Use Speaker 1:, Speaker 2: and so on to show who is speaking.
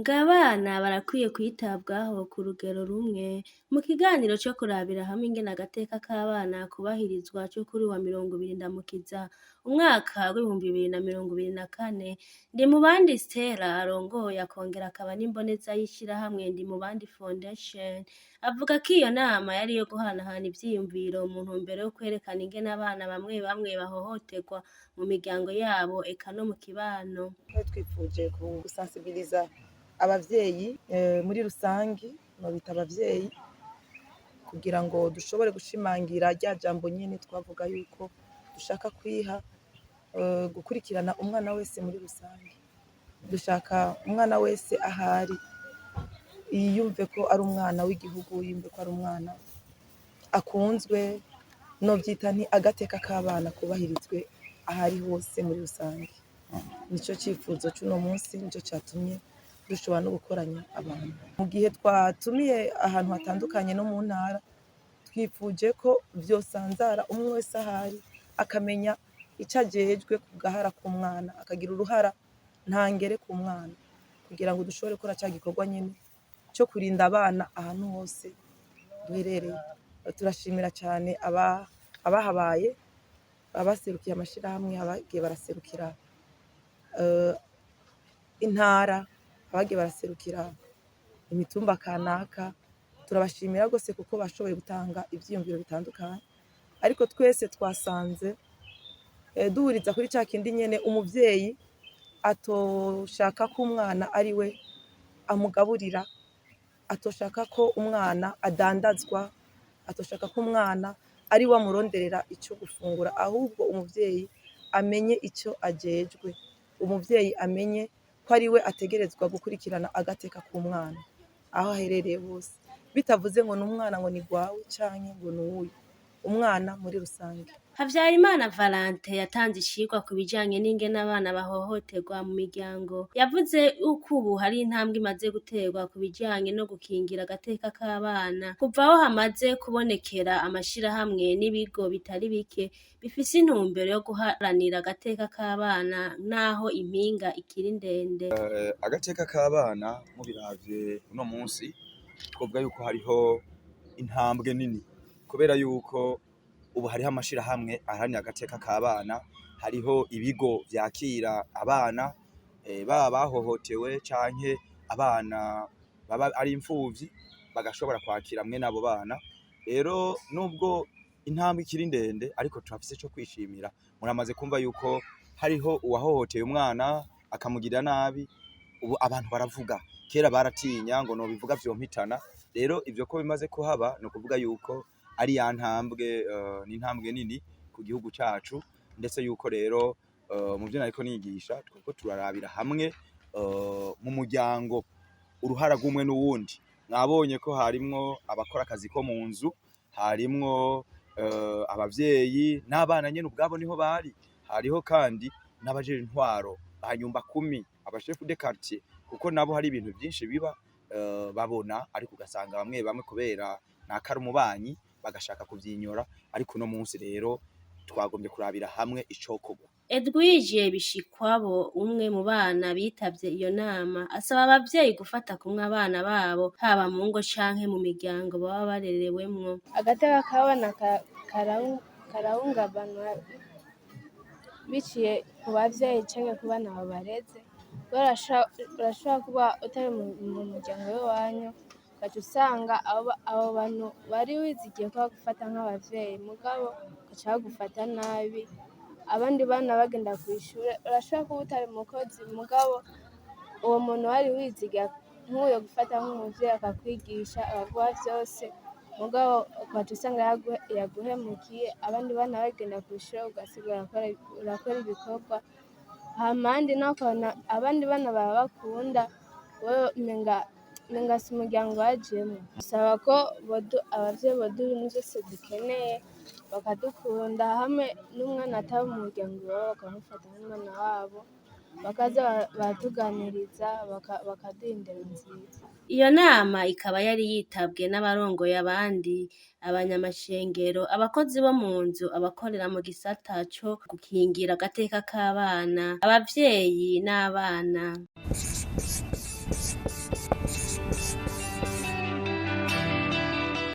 Speaker 1: Ngo abana barakwiye kwitabwaho ku rugero rumwe. Mu kiganiro co kurabira hamwe ingene agateka k'abana kubahirizwa co kuri wa 20 Ndamukiza umwaka w'2024, Ndimubandi Stella arongoye akongera akaba n'imboneza y'ishirahamwe Ndimubandi Foundation, avuga ko iyo nama yari iyo guhanahana ivyiyumviro mu ntumbero yo kwerekana ingene abana bamwe bamwe bahohoterwa mu miryango yabo eka no mu kibano.
Speaker 2: Twari twifuje gusensibiliza abavyeyi muri rusangi, nobita abavyeyi, kugira ngo dushobore gushimangira rya jambo nyene twavuga yuko dushaka kwiha gukurikirana umwana wese muri rusange. Dushaka umwana wese ahari yiyumve ko ari umwana w'igihugu, yiyumve ko ari umwana akunzwe. Novyita nti agateka k'abana kubahirizwe ahari hose muri rusange. Nico cifuzo c'uno munsi, nico catumye dushobora no gukoranya abantu. Mu gihe twatumiye ahantu hatandukanye no mu ntara, twifuje ko vyosanzara, umwe wese ahari akamenya ico ajejwe ku gahara k'umwana, akagira uruhara ntangere ku mwana, kugira ngo dushobore gukora ca gikorwa nyene co kurinda abana ahantu hose duherereye. Turashimira cane abahabaye, abaserukiye amashirahamwe, abagiye baraserukira intara, abagiye baraserukira imitumba kanaka. Turabashimira rwose kuko bashoboye gutanga ivyiyumviro bitandukanye, ariko twese twasanze duhuriza kuri ca kindi nyene: umuvyeyi atoshaka ko umwana ari we amugaburira, atoshaka ko umwana adandazwa, atoshaka ko umwana ari we amuronderera ico gufungura. Ahubwo umuvyeyi amenye ico ajejwe, umuvyeyi amenye ko ari we ategerezwa gukurikirana agateka k'umwana aho aherereye hose, bitavuze ngo ni umwana ngo ni gwawe canke ngo ni uwuyu umwana muri rusange.
Speaker 1: Havyarimana Valentin yatanze icigwa ku bijanye n'ingene abana bahohoterwa mu miryango. Yavuze uko ubu hari intambwe imaze guterwa ku bijanye no gukingira agateka k'abana, kuva aho hamaze kubonekera amashirahamwe n'ibigo bitari bike bifise intumbero yo guharanira agateka k'abana, naho impinga ikiri ndende.
Speaker 3: Agateka k'abana, mubiravye uno munsi, twovuga yuko hariho intambwe nini, kubera yuko ubu hariho amashirahamwe aharanira agateka k'abana, hariho ibigo vyakira abana baba bahohotewe canke abana baba ari imfuvyi, bagashobora kwakira mwene abo bana. Rero nubwo intambwe ikiri ndende, ariko turafise ico kwishimira. Muramaze kumva yuko hariho uwahohoteye umwana akamugirira nabi, ubu abantu baravuga. Kera baratinya ngo nobivuga vyompitana. Rero ivyo ko bimaze kuhaba, ni ukuvuga yuko ari ya ntambwe, ni intambwe nini ku gihugu cacu. Ndetse yuko rero mu vyo nariko nigisha, turiko turarabira hamwe mu muryango uruhara rw'umwe n'uwundi. Mwabonye ko harimwo abakora akazi ko mu nzu, harimwo abavyeyi n'abana nyene ubwabo niho bari, hariho kandi n'abajejwe intwaro ba nyumba kumi, aba chef de quartier, kuko nabo hari ibintu vyinshi biba babona, ariko ugasanga bamwe bamwe kubera nakari umubanyi bagashaka kuvyinyora. Ariko uno munsi rero twagombye kurabira hamwe icokorwa.
Speaker 1: Edwige Bishikwabo, umwe mu bana bitavye iyo nama, asaba abavyeyi gufata kumwe abana babo, haba mu ngo canke mu miryango baba barerewemwo.
Speaker 4: Agateka k'abana karahungabanywa biciye ku bavyeyi canke ku bana babareze. Urashobora kuba utari mu muryango w'iwanyu, ugaca usanga abo bantu wari wizigiye ko bagufata nk'abavyeyi, mugabo bagaca bagufata nabi. Abandi bana bagenda kw'ishure, urashobora kuba utari umukozi, mugabo uwo muntu wari wizigiye nk'uwo gufata nk'umuvyeyi, akakwigisha, akaguha vyose, mugabo ugaca usanga yaguhemukiye. Abandi bana bagenda kw'ishure, ugasigara urakora ibikorwa. Hama ahandi naho ukabona abandi bana barabakunda, wewe umenga si umuryango wajemwo. Bisaba ko abavyeyi boduha ibintu vyose dukeneye, bakadukunda, hamwe n'umwana ataba mu muryango iwabo bakamufata nk'umwana wabo, bakaza baratuganiriza, bakaduha indero nziza.
Speaker 1: Iyo nama ikaba yari yitabwe n'abarongoye abandi, abanyamashengero, abakozi bo mu nzu, abakorera mu gisata co gukingira agateka k'abana, abavyeyi n'abana.